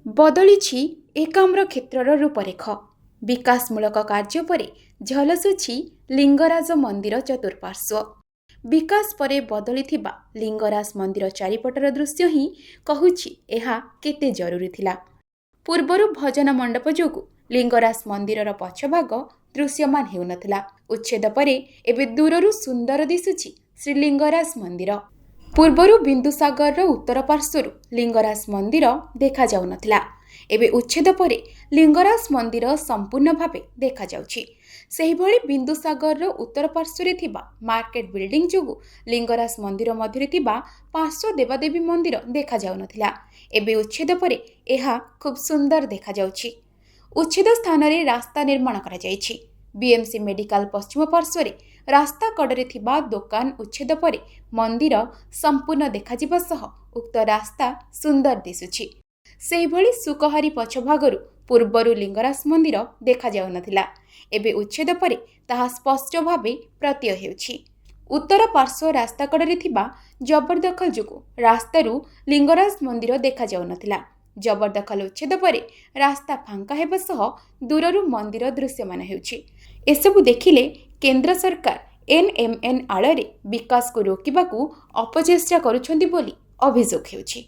ବଦଳିଛି ଏକାମ୍ର କ୍ଷେତ୍ରର ରୂପରେଖ। ବିକାଶମୂଳକ କାର୍ଯ୍ୟ ପରେ ଝଲସୁଛି ଲିଙ୍ଗରାଜ ମନ୍ଦିର ଚତୁଃପାର୍ଶ୍ୱ। ବିକାଶ ପରେ ବଦଳିଥିବା ଲିଙ୍ଗରାଜ ମନ୍ଦିର ଚାରିପଟର ଦୃଶ୍ୟ ହିଁ କହୁଛି ଏହା କେତେ ଜରୁରୀ ଥିଲା। ପୂର୍ବରୁ ଭଜନ ମଣ୍ଡପ ଯୋଗୁଁ ଲିଙ୍ଗରାଜ ମନ୍ଦିରର ପଛଭାଗ ଦୃଶ୍ୟମାନ ହେଉନଥିଲା। ଉଚ୍ଛେଦ ପରେ ଏବେ ଦୂରରୁ ସୁନ୍ଦର ଦିଶୁଛି ଶ୍ରୀଲିଙ୍ଗରାଜ ମନ୍ଦିର। ପୂର୍ବରୁ ବିନ୍ଦୁସାଗରର ଉତ୍ତର ପାର୍ଶ୍ୱରୁ ଲିଙ୍ଗରାଜ ମନ୍ଦିର ଦେଖାଯାଉନଥିଲା। ଏବେ ଉଚ୍ଛେଦ ପରେ ଲିଙ୍ଗରାଜ ମନ୍ଦିର ସମ୍ପୂର୍ଣ୍ଣ ଭାବେ ଦେଖାଯାଉଛି। ସେହିଭଳି ବିନ୍ଦୁସାଗରର ଉତ୍ତର ପାର୍ଶ୍ୱରେ ଥିବା ମାର୍କେଟ ବିଲ୍ଡିଂ ଯୋଗୁଁ ଲିଙ୍ଗରାଜ ମନ୍ଦିର ମଧ୍ୟରେ ଥିବା ପାର୍ଶ୍ୱ ଦେବାଦେବୀ ମନ୍ଦିର ଦେଖାଯାଉନଥିଲା। ଏବେ ଉଚ୍ଛେଦ ପରେ ଏହା ଖୁବ୍ ସୁନ୍ଦର ଦେଖାଯାଉଛି। ଉଚ୍ଛେଦ ସ୍ଥାନରେ ରାସ୍ତା ନିର୍ମାଣ କରାଯାଇଛି। ବିଏମ୍ସି ମେଡିକାଲ ପଶ୍ଚିମ ପାର୍ଶ୍ୱରେ ରାସ୍ତା କଡ଼ରେ ଥିବା ଦୋକାନ ଉଚ୍ଛେଦ ପରେ ମନ୍ଦିର ସମ୍ପୂର୍ଣ୍ଣ ଦେଖାଯିବା ସହ ଉକ୍ତ ରାସ୍ତା ସୁନ୍ଦର ଦିଶୁଛି। ସେହିଭଳି ସୁକହାରୀ ପଛଭାଗରୁ ପୂର୍ବରୁ ଲିଙ୍ଗରାଜ ମନ୍ଦିର ଦେଖାଯାଉନଥିଲା। ଏବେ ଉଚ୍ଛେଦ ପରେ ତାହା ସ୍ପଷ୍ଟ ଭାବେ ପ୍ରତୀୟ ହେଉଛି। ଉତ୍ତର ପାର୍ଶ୍ୱ ରାସ୍ତା କଡ଼ରେ ଥିବା ଜବରଦଖଲ ଯୋଗୁଁ ରାସ୍ତାରୁ ଲିଙ୍ଗରାଜ ମନ୍ଦିର ଦେଖାଯାଉନଥିଲା। ଜବରଦଖଲ ଉଚ୍ଛେଦ ପରେ ରାସ୍ତା ଫାଙ୍କା ହେବା ସହ ଦୂରରୁ ମନ୍ଦିର ଦୃଶ୍ୟମାନ ହେଉଛି। ଏସବୁ ଦେଖିଲେ କେନ୍ଦ୍ର ସରକାର ଏନ୍ଏମ୍ଏନ୍ ଆଳରେ ବିକାଶକୁ ରୋକିବାକୁ ଅପଚେଷ୍ଟା କରୁଛନ୍ତି ବୋଲି ଅଭିଯୋଗ ହେଉଛି।